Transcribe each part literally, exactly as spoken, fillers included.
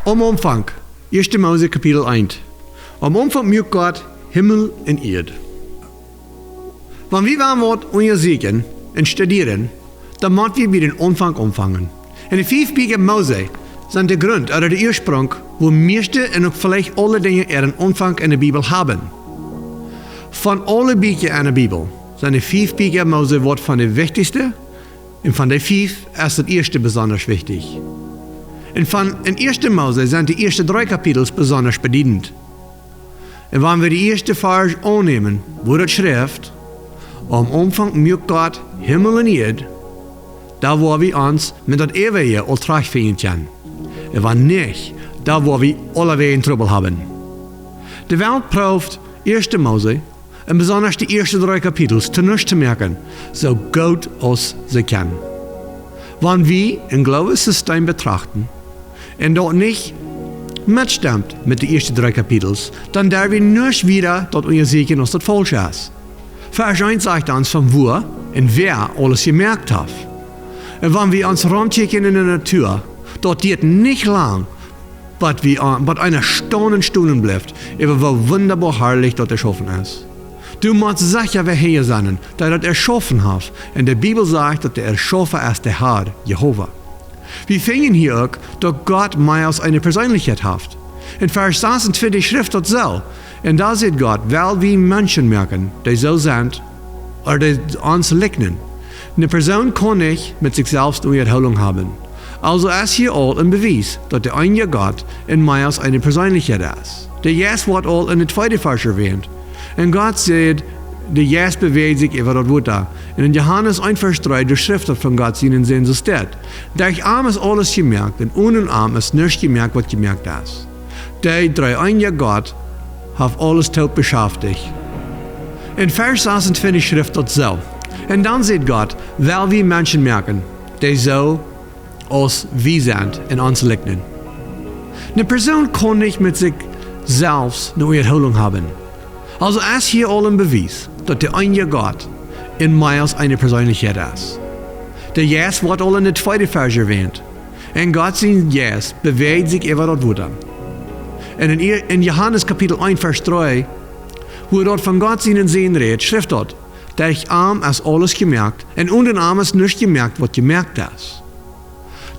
Aum Aunfank, ieeschte Mose Kapitel eent. Aum Aunfank muak Gott Himmel un Ieed. Wan wie woaren waut unjasieekjen un studieren, dan mott wie bie dän Aunfank aunfangen. Un de fief Bieekja Mose sent de Grunt, ooda de Uaspronk, wua mieeschte un uk veleicht aule Dinja äaren Aunfank en de Bibel haben. Von aule Bieekja en de Bibel sent de fief Bieekja Mose waut von de wichtichste, un von de fief es daut ieeschte besondasch wichtich. Un von, en ieeschte Mose sent de ieeschte dree Kapitels besondasch bediedent. Un wan wie de ieeschte Varsch aunnämen, wua daut schrift: "Aum Aunfank muak Gott Himmel un Ieed", dan woa wie ons met daut Äwaje aul trajchtfinjen kjennen. Un wan nich, dan woa wie aulewäajen Trubbel haben. De Welt prooft ieeschte Mose, un besondasch de ieeschte dree Kapitels, to nuscht to moaken, soo goot aus see kjennen. Wan wie een Gloowessystem betrachten un daut nich metstemt met de ieeschte dree Kapitels, dan derw wie nich wieda daut unjasieekjen aus daut faulsch es. Varsch eent sajcht ons von wua un wäa aules jemoakt haft. Un wan wie ons romkjikjen en de Natua, daut diat nich lang, waut wie aun, waut eena staunen, staunen blift, äwa woo wundaboa harlich daut erschaufen es. Du motst secha wäa hinja sennen, dee daut erschaufen haft. Un de Bibel sajcht, daut de Erschaufa es de Herr, Jehova. Wie finjen hia uk, daut Gott mea aus eene Perseenlichkjeit haft. En Varsch sasuntwintich schrift daut soo: "Un dan säd Gott: Well wie Menschen moaken, dee soo sent, ooda dee ons likjnen." Eene Persoon kaun nich met sikj selfst eene Erhoolunk haben. Aulsoo es hia aul een Bewies, daut de eena Gott en mea aus eene Perseenlichkjeit es. De Jeist woat aul en de tweede Varsch erwähnt. Un Gott sajcht: "De Jeist bewäajd sikj äwa daut Wota." Un en Johanes eent Varsch dree, doa schrift daut von Gott sienen Sän soo steit: "Derch am es aules jemoakt, un onen am es nuscht jemoakt, waut jemoakt es." De dree-eena Gott haft aules toop beschaft. En Varsch sasuntwintich schrift daut soo: "Un dan säd Gott: Well wie Menschen moaken, dee soo aus wie sent un ons likjnen." Eene Persoon kaun nich met sikj selfst eene Erhoolunk haben. Aulsoo es hia aul een Bewies, daut de eena Gott en mea aus eene Perseenlichkjeit es. De Jeist woat aul en de tweede Varsch erwähnt. Un Gott sien Jeist bewäajd sikj äwa daut Wota. Un en, en Johanes Kapitel eent Varsch dree, wua daut von Gott sienen Sän rät, schrift daut: "Derch am es aules jemoakt, un onen am es nuscht jemoakt, waut jemoakt es."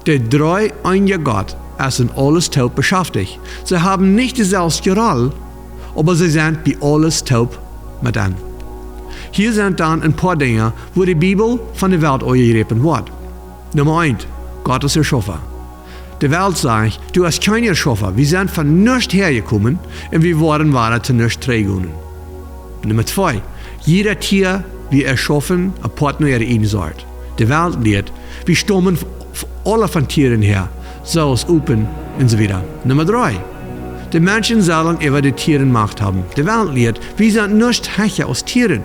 De dree-eena Gott es en aules toop beschaft. See haben nich deselwje Roll, oba see sent bie aules toop met aun. Hia sent dan een poa Dinja, wua de Bibel von de Welt aunjejräpen woat. Numma eent: Gott es Erschaufa. De Welt sajcht: "Du hast kjeen Erschaufa. Wie sent von nuscht häajekomen un wie woaren wada to nuscht trigjgonen." Numma twee: "Jieda Tia wia erschaufen, apoat no äare ieejne Sort." De Welt lieet: "Wie staumen f-, f-, aule von Tieren häa, soo aus Open un soo wieda." Numma dree: "De Menschen sellen äwa de Tieren Macht haben." De Welt lieet: "Wie sent nuscht hecha aus Tieren.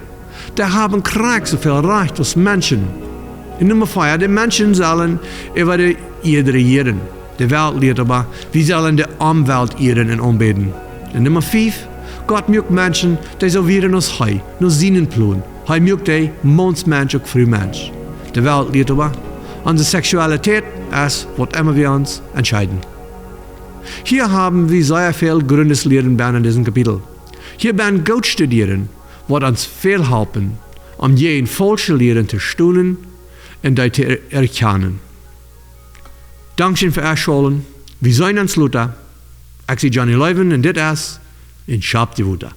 Dee haben krakjt soo väl Rajcht aus Menschen." Un Numma vea: "De Menschen sellen äwa de Ieed rejieren." De Welt lieet oba: "Wie sellen de Omwelt ieren un aunbäden." Un Numma fief: "Gott muak Menschen, dee soo wieren aus hee, no sienen Plon. Hee muak dee Maunsmensch uk Frumensch." De Welt lieet oba: "Onse Sexualität es waut emma wie ons entscheiden." Hia haben wie sea väl Gruntlieet bennen en disen Kapitel. Hia bennen goot studieren woat ons väl halpen, om jäajen faulsche Lieet to stonen un dee to er-, erkjanen. Dankscheen fa Ieescht schaulen. Wie seenen ons lota. Ekj sie Johnny Loewen un dit es En Schap Jewota.